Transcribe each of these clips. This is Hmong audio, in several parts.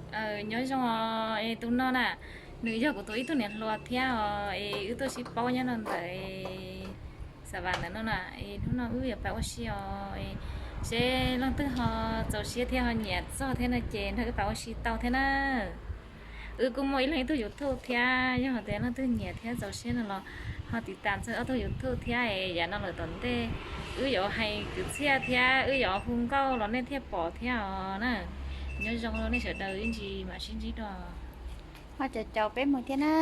Nyob zoo os, es tus no na, nws yog kuv tus ib tug niam hluas thiab os, es wb tuaj sib paub nyob rau ntawm Xav Vas ntawm no na, es hnub no wb yuav pais ua si os, es seb leej twg ho txaus siab thiab ho nyiam txog thiab no ces nrog wb pais ua si tau thiab na. Wb kuj muaj ib leeg ib tug YouTube thiab, yog hais tias leej twg nyiam thiab txaus siab no los ho tiv tas txog ob tug YouTube thiab, es yav no lawm tom ntej wb yuav hais kwv txhiaj thiab wb yuav hu nkauj los nej thiaj pom thiab os na. Nyob zoo nej sawv daws, ib ntsis mam sib ntsib dua. Ho caum caum peb mus thiab na,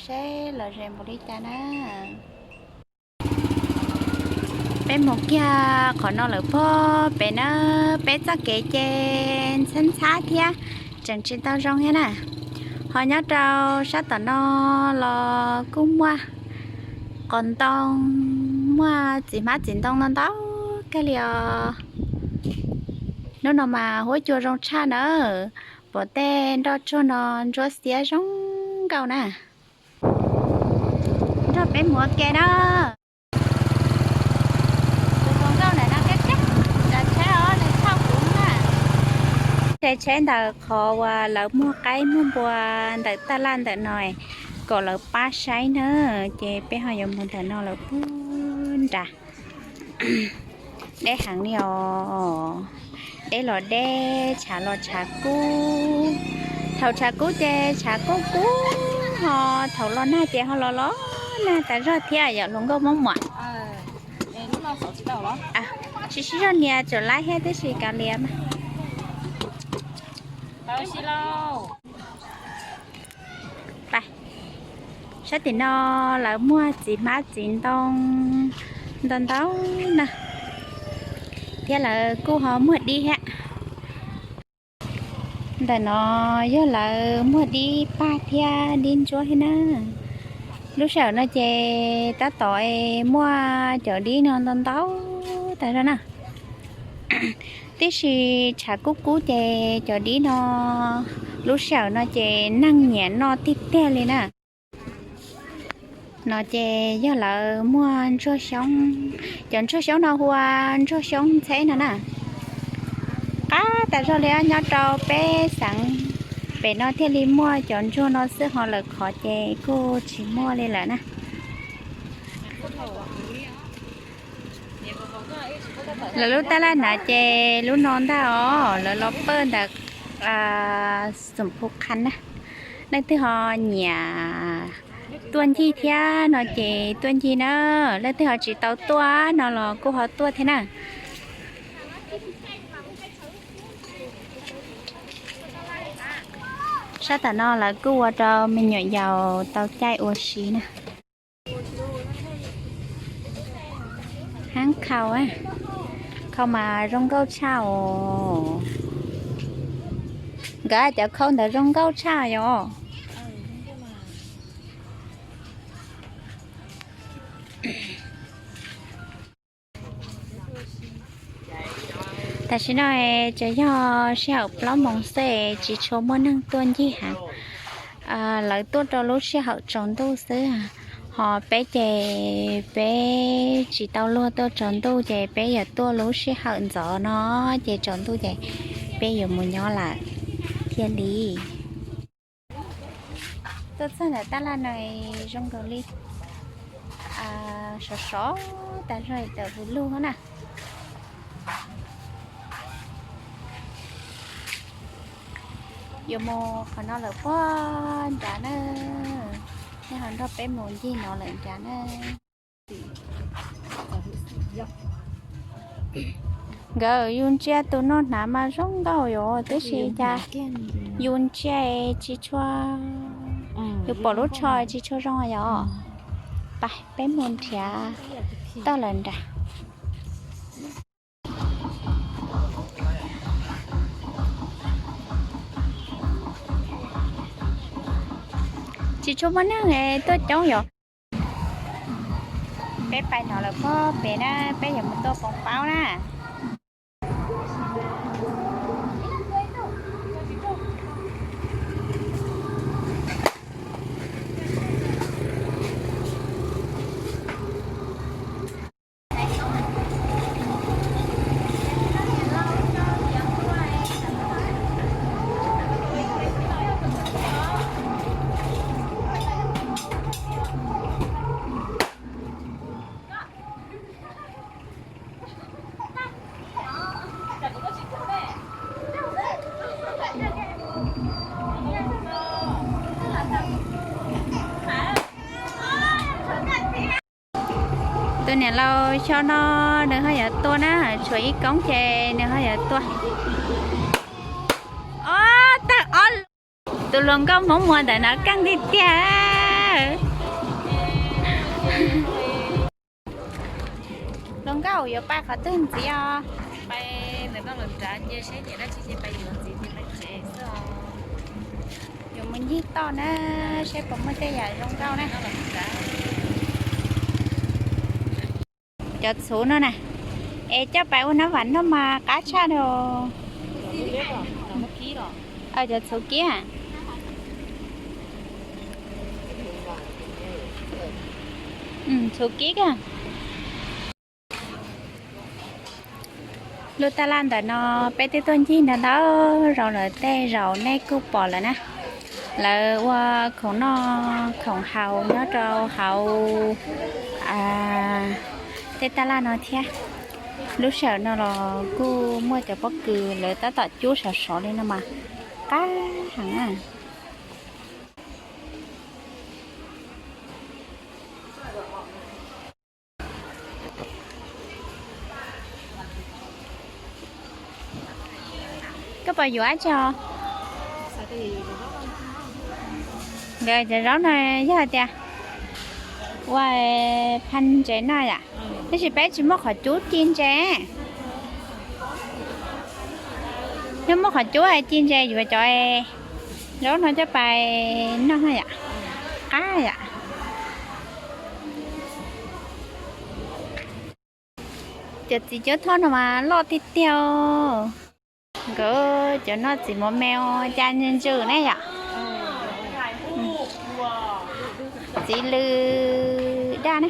seb lom zem npaum li cas na. Peb mus kiag qhov no lawm puag pem na, peb txoj kev ces ntxhab ntxhab thiab tseem tsis tau zoo thiab na. Ho nyob rau sab tom no los kuj muaj qos ntoo, muaj txiv hmab txiv ntoo no ntau kawg li os. Hnub no mas huab cua zoo tshaj na, pom tej nroj tsuag no ntsuab xiab zoo nkauj na. Nrog peb mus ua ke na. Tus hluas nkauj ntawm no qeb qeb, nrog tsheb os, nws thauj kuv na. Tsheb tsheb ntawm qhov uas lawv muag qaib muag npua ntawm taj laj ntawm no kom lawv pab saib na, ces peb ho yuav mus ntawm no lawm puag nrad. Deb heev li os, deb los deb, tshav los tshav kub. Thaum tshav kub ces tshav kub kub, ho thaum los nag ces ho los los nag tas zog thiab yom hluas nkauj Hmoob Muas. Tsis sib zog nias tsuam laib thiab tib si kav liam mas. Sab tim no lawv muag txiv hmab txiv ntoo ntau ntau na, thiab lawv kuj ho muag dib thiab. Ntawm no yog lawv muag dib paj thiab dib ntsuab thiab na. Lub sij hawm no ces tab tom muaj cov dib no ntau ntau tas zog na. Tiam sis tshav kub kub ces cov dib no lub sij hawm no ces neeg nyiam noj tiag tiag li na. No ces yog lawv muag ntsuag xyoob, cov ntsuag xyoob no hu ua ntsuag xyoob ntxheb no na. Qab tas zog li, nyob rau peb xeev pem no thiaj li muaj cov ntsuag no xwb, ho lawm qhov ces kuj tsis muaj li lawm na. Lawv lub taj laj hnav ces lub no ntag os, lawv los pawj ntawm Xoom Phu Qhan na. Leej twg ho nyiam tuaj ncig thiab no ces tuaj ncig na, leej twg ho tsis tau tuaj no los kuj ho tuaj thiab na. Sab tam no lawv kuj ua rau me nyuam yaus tau caij ua si na. Hab khau, khau mas zoo nkauj tshaj os. Nkawd cov khau ntawd zoo nkauj tshaj yom. Tam sim no tsuas yog sij hawm plaub moos xwb, tsis tshua muaj neeg tuaj ncig heev. Lawv tuaj rau lub sij hawm tsaus ntuj xwb, ho peb ces peb tsis tau luag tuaj tsaus ntuj ces peb yuav tuaj lub sij hawm ntxov no, ces tsaus ntuj ces peb yuav mus nyob lawm thiaj li. Tuaj txog ntawm taj laj no zoo nkaus li sov sov tas zog tawm hauv lug na. Yuav mus qhov no lawm puag nrad na, nej ho nrog peb mus ncig no lawm nrad na. Nkawd yus ntsia tus no hnav mas zoo nkauj yom, tab sis cas yus ntsia tsis tshua, yus pom lub tsho tsis tshua zoo yom. Pab peb mus nrhiav toj lawm nrad. Tsis tshua muaj neeg tuaj coob yom. Peb pais no lawm pob pem na, peb yuav mus tua poos paub na. Tus niam laus xyoo no nws ho yuav tua na, tshuav ib koob ces nws ho yuav tua. Ob tag ob. Tus hluas nkauj Hmoob Muas ntawm no keej tiag tiag. Hluas nkauj yuav pais qhov twg ntxiv os? Pais ntawm no los nrad cia seb niam dab tsi ces pais yuav ntxiv ces pais tsev xwb os. Yuav mus ncig toj na, seb puas muaj tej yam zoo nkauj na. Cov txhuv no na, es coj pais ua nab vam noj mas qab tshaj li. Cov txhuv kib. Txhuv kib. Lub taj laj ntawm no peb twb tuaj ncig ntau ntau zaus lawm, tej zaum nej kuj pom lawm na. Lawv ua khoom noj khoom haus nyob rau hauv tej taj laj no thiab. Lub sij hawm no los kuj muaj cov pob kws lawv tab tom cub sov sov li no mas qab heev na. Koj puas yuav dab tsi os? Nkawd cov zaub no yog tias ua phaj ntses noj yom, tab sis peb tsis muaj qhov cub ci ntses. Yog muaj qhov cub ci ntses yuav cov zaub no coj pais noj yom, qab yom. Cov txiv cuab thoj no mas loj tiag tiag. Nkawd cov no txiv mos me cas ntsws ntsws ne yom. Txiv lws daj ne.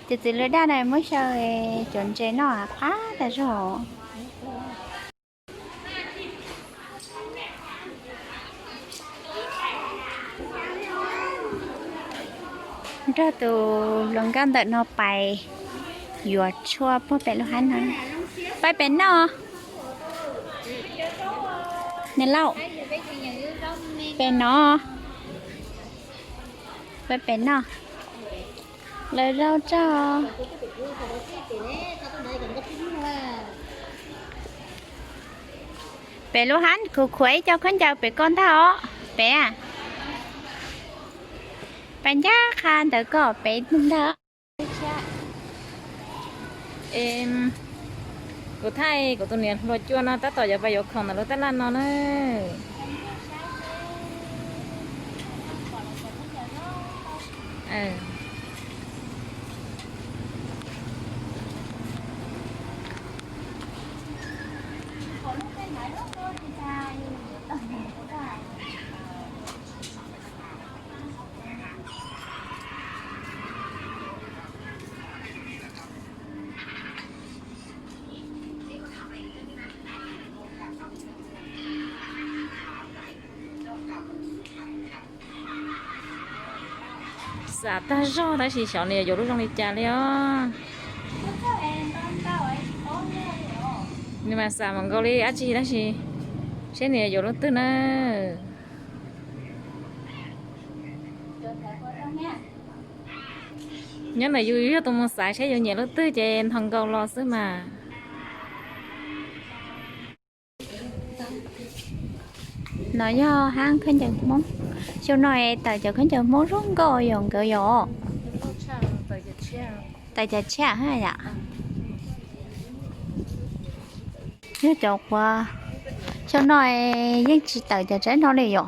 Cov txiv lws daj na muab xyaw cov ntses noj qab tas zog. Nrog tus hluas nkauj ntawm no pais yuav tshuaj puag pem lub hab no. Pais pem no. Niam laus, pem no. Pais pem no. Lawv zaub tso. Pem lub hab khuv khuav ib co khaub ncaws pem ko ntag os. Pem, pais ncaj qha ntawd kom pem ntag. Kuv thaij kuv tus niam hluas cua no tab tom yuav pais yuav khoom ntawm lub taj laj no na. Xam tag zog tab sis xyov nws yuav yuav lub zoo li cas li os. Nws mas xam mas nkaus li dab tsi tab sis seb nws yuav yuav lub twg na. Nyob ntawm yus yog tus mus xaiv seb yus nyiam lub twg ces nthos nkaus los xwb mas. No yog hab khaub ncaws Hmoob. Xyoo no tawm cov khaub ncaws Hmoob zoo nkauj yom nkawd yom. Tawm cov tshiab yom. Yog cov quav, xyoo no yeej tsis tawm cov tshiab no li yom.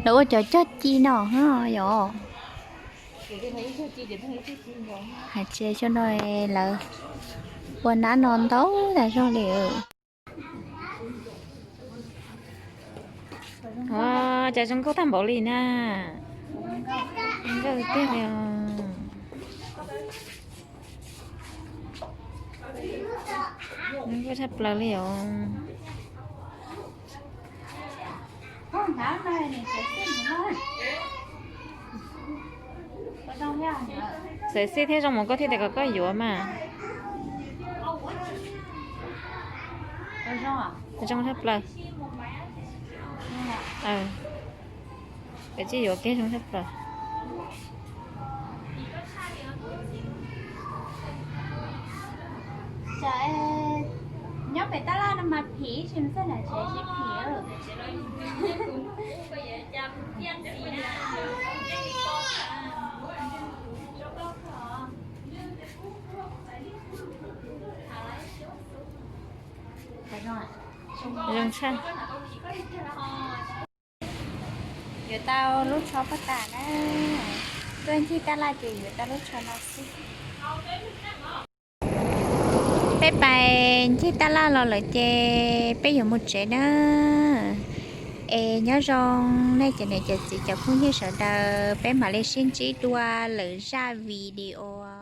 Lawv ua cov cog ci no yom. Hais tias xyoo no lawv ua nab no ntau tas zog li. Cas zoo nkauj tag npaum li na. Zoo nkauj tiag li os. Zoo nkauj tshaj plaws li os. Xaiv xij thiab zoo mus koj thiaj tias kom koj yuav mas. Zoo tshaj plaws. Kav tsij yuav kiag zoo tshaj plaws. Nyob pem tab laj no mas phim ib tsis txog nram tsev sib phim. Zoo tshaj. Yuav tau lub tsho pob tas na. Tuaj ncig tab laj ces yuav tau lub tsho no xwb. Peb pais ncig tab laj los lawm ces peb yuav mus tsev na. Es nyob zoo nej cov niam cov txiv cov phooj ywg sawv daws, peb mam li sib ntsib dua lwm zaj video.